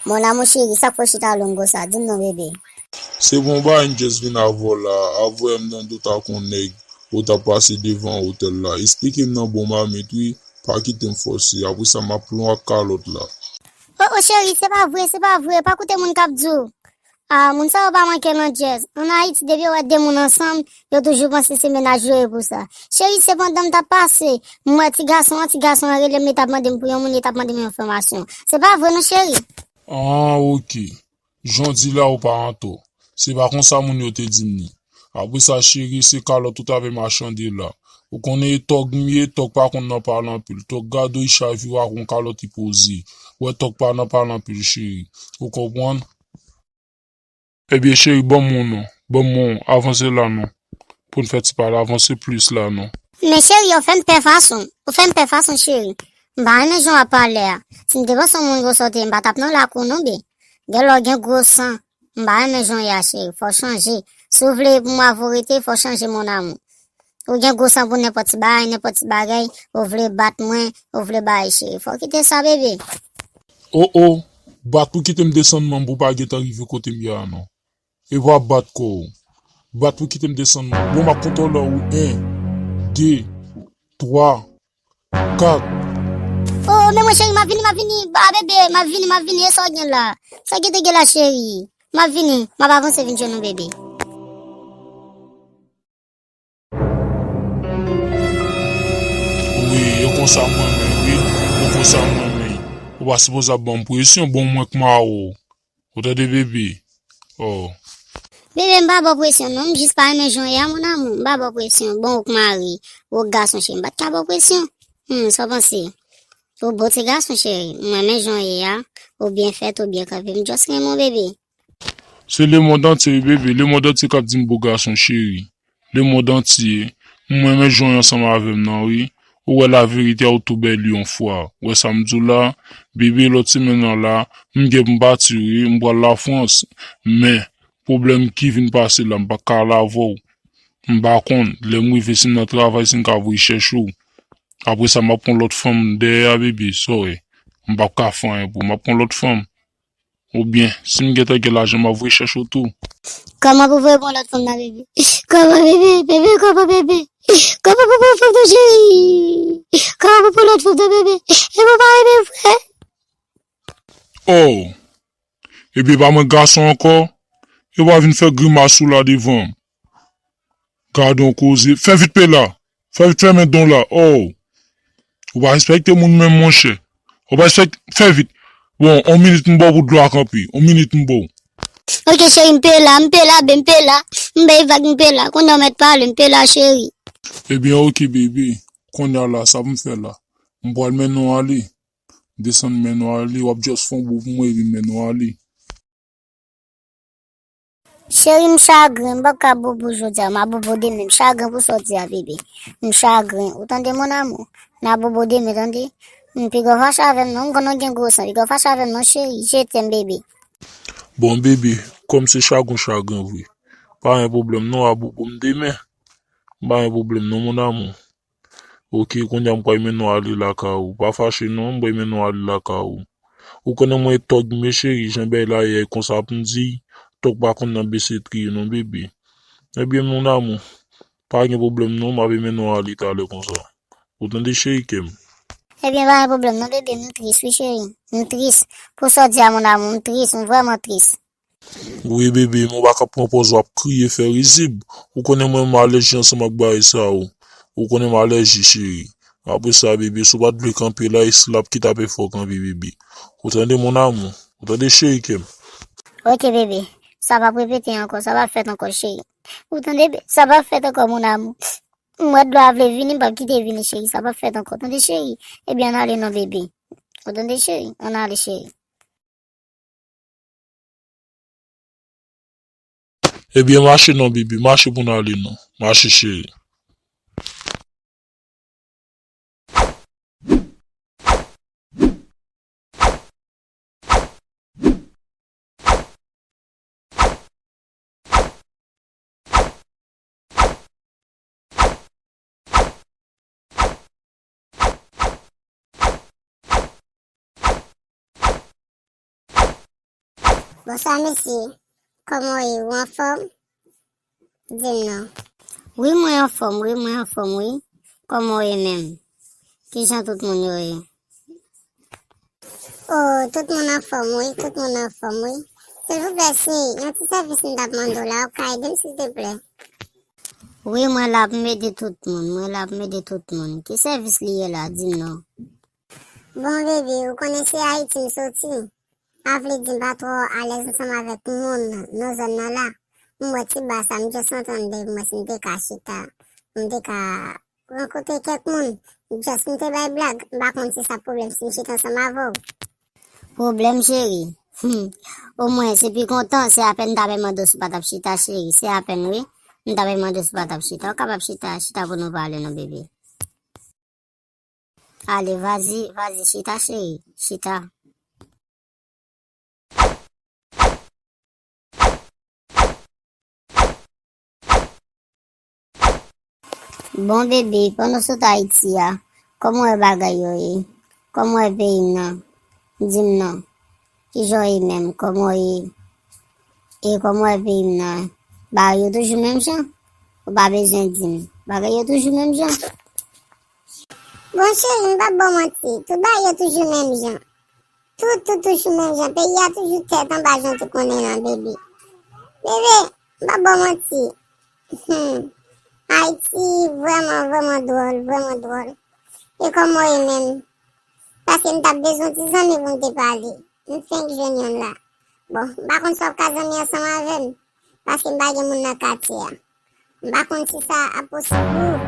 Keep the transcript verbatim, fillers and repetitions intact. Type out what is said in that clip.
Mon amour chéri, sa k fè w chita long konsa? Di m non, bebe. Se bon bagay, m just vin avè w la. Avè m nan do ta kon nèg ou t ap pase devan otèl la. Esplike m nan bon mamit, wi. Pa kite m fòse. Apre sa, m ap pran w ak kalòt la. O, o, cheri, se pa vre, se pa vre. Pa koute moun k ap di w. A, moun sa yo pa manke landjèz. Ann Ayiti, depi yo wè de moun ansanm, yo toujou panse se mennaj yo ye pou sa. Cheri, se pandan m t ap pase, m wè ti gason an, ti gason an rele m, li t ap mande m pou yon moun, li t ap mande m yon enfòmasyon. Se pa vre non, cheri. An, oke. Jan w di la, ou pa antò. Se pa konsa moun yo te di m li. Apre sa, cheri, se kalòt ou t ap machande la. Ou konnen e tòg m ye, tòg pa konn nan pale anpil. Tòg gade w, li chavire ak yon kalòt li poze. Ou wè tòg pa nan pale anpil, cheri. Ou konprann? Ebyen, cheri, ban m yon non. Ban m yon, avanse la non. Pou n fè ti pale, avanse plis la non. Men cheri, ou fè m pè fason. Ou fè m pè fason, cheri. M pa renmen jan w ap pale a. Si m te panse yon moun gwo sòti, m pa t ap nan lakou non, be. Gen lè w gen gwo san. M pa renmen jan w ye a, cheri. Fò w chanje. Si w vle pou m avou rete, fò w chanje, mon amour. Ou gen gwo san pou nenpòt ti bagay, nenpòt ti bagay, ou vle bat mwen, ou vle bay cheri. Fò w kite sa, bebe. O, o, bat pou kite m desann manm pou w pa gentan rive kote m ye a non. E pa bat kò w. Bat pou kite m desann manm. Bon, m ap konte w lè ou en, de, twa, kat. O, men mwen cheri, m ap vini, m ap vini. A, bebe, m ap vini, m ap vini. E sa w gen la? Sa w gen te gen la, cheri? M ap vini, m ap avanse vin jwenn ou, bebe. Wi, e konsa m renmen, wi. E konsa m renmen. Ou pa sipoze ap ban m presyon, bon mwen k mare w. Ou tande, bebe? O. Bebe, m pa ba w presyon, non. M jis pa renmen jan w ye a, mon amour. M pa ba w presyon. Bon, ou k mare. Ou gason, cheri. M pa t ka ba w presyon. Hmm, sa w panse? Ou bon ti gason, cheri. M renmen jan w ye a. Ou byen fèt, ou byen kanpe. M just renmen w, bebe. Se lemonn antye, wi, bebe. Lemonn antye k ap di m bo gason, cheri. Lemonn antye. M renmen jan w ye ansanm avè m nan, wi. Ou wè laverite a, ou tou bèl yon fwa. Ou wè sa m di w la? Bebe, lòt semèn nan la, m gen pou m pati, wi. M pral Lafrans. Men, pwoblèm ki vin pase la, m pa ka al avè w. M pa konn. Lè m rive, si m nan travay, si m ka voye chèche w. Apre sa, m ap pran lòt fanm dèyè a, bebe. Sa w wè? M p ap ka fè anyen pou w. M ap pran lòt fanm. Oubyen, si m gentan gen lajan, m ap voye chèche w tou. Kòman pou voye pran lòt fanm nan, bebe? Kòman, bebe? Bebe, kòman, bebe? Kòman pou pran fanm nan, cheri? Kòman pou pran lòt fanm nan, bebe? E pou pa renmen vre? Oh! Ebyen, pa mwen gason ankò? E w pa vin fè grimas ou la devan m. Gade yon koze. Fè vit, Pela. Fè vit, fèmen don la. Oh. Ou pa respekte moun menm, monchè. Ou pa respekte, fè vit. Bon, on minit m ba w pou dlo a kanpe. On minit m ba w. Ok, cheri, m Pela, m Pela, be, m Pela. M bay vag, m Pela. Kounye a w mèt pale, m Pela, cheri. Ebyen, ok, bebe. Kounye a la, sa pou m fè la? M pral mennen w ale. Desann, mennen w ale. W ap just fè yon bo pou mwen, epi m mennen w ale. Cheri, m chagren, m p ap ka bobo jodi a, m a bobo demen, m chagren pou sa w di a, bebe. M chagren, ou tande, mon amour? N a bobo demen, tande? M, piga w fache avè m non, m konnen w gen gwo san, piga w fache avè m non, cheri, je t'aime, bebe. Bon, bebe, kòm se chagren w chagren vre, pa gen pwoblèm non, a bobo m demen. Pa gen pwoblèm non, mon amour. Ok, kounye a m pral mennen w ale lakay ou. Pa fache non, m pral mennen w ale lakay ou. Ou konnen mwen tòg, men cheri, jan bagay la ye, konsa pou m di, tòg pa konn nan bese triye non, bebe. Ebyen, mon amour, pa gen pwoblèm non, m ap mennen w ale talè konsa. Ou tande, cheri kè m? Ebyen, pa gen pwoblèm non, bebe, m tris, wi, cheri. M tris. Pou sa w di a, mon amour, m tris, m vrèman tris. Wi, bebe, men w pa ka pran pòz w ap kriye, fè rizib. Ou konnen mwen, m alèji ansanm ak bagay sa yo. Ou konnen m alèji, cheri. Apre sa, bebe, si w pa t vle kanpe la, e slap ki t ap fè w kanpe, bebe. Ou tande, mon amour? Ou tande, cheri kè m? Ok, bebe. Sa p ap repete ankò, sa p ap fèt ankò, cheri. Ou tande, be, sa p ap fèt ankò, mon amour. M wè dlo a vle vini, m p ap kite vini, cheri. Sa p ap fèt ankò, tande, cheri. Ebyen, ann ale non, bebe. Ou tande, cheri? Ann ale, cheri. Ebyen, mache non, bebe. Mache pou n ale non. Mache, cheri. Bonswa mesye, kòman w ye? Ou anfòm? Di m non. Wi, mwen anfòm, wi, mwen anfòm, wi. Kòman w ye menm? Kijan tout moun yo ye? Oh, tout moun anfòm, wi, tout moun anfòm, wi. Silvouplè, se yon ti sèvis m t ap mande w la, ou ka ede m, silteplè? Wi, mwen la pou m ede tout moun, mwen la pou m ede tout moun. Ki sèvis li ye la, di m non. Bon, bebe, ou konnen se Ayiti m soti. A vle di m pa twò alèz ansanm avèk moun nan zòn nan la. M wè ti ba sa, m just antann de mwen si m te ka chita. M te ka rankontre kèk moun. Just m te bay blag. M pa konn si sa pwoblèm si m chita ansanm avè w. Pwoblèm, cheri? Hmm. Omwen, se pi kontan, se apèn m ta pral mande w si w pa t ap chita, cheri. Se apèn, wi. M ta pral mande w si w pa t ap chita. Ou kapab chita, chita pou nou pale, non, bebe. Ale, vazi, vazi, chita, cheri, chita. Bon, bebe, pandan w sot Ayiti a, kòman w wè bagay yo ye? Kòman w wè peyi m nan? Di m non. Kijan w ye menm? Kòman w ye? E kòman w wè peyi m nan? Bagay yo toujou menm jan? Ou pa bezwen di m. Bagay yo toujou menm jan? Bon, cheri, m p ap ba w manti. Tout bagay yo toujou menm jan. Tout, tout toujou menm jan. Peyi a toujou tèt anba jan w te konnen an, bebe. Bebe, m p ap ba w manti. Hmm. Ayiti vrèman, vrèman dwòl, vrèman dwòl. E kòman w ye menm? Paske m t ap bezwen ti zanmi pou m te pale. M fenk jwenn youn la. Bon, m pa konn si w ap ka zanmi ansanm avè m, paske m pa gen moun nan katye a. M pa konn si sa ap posib pou ou.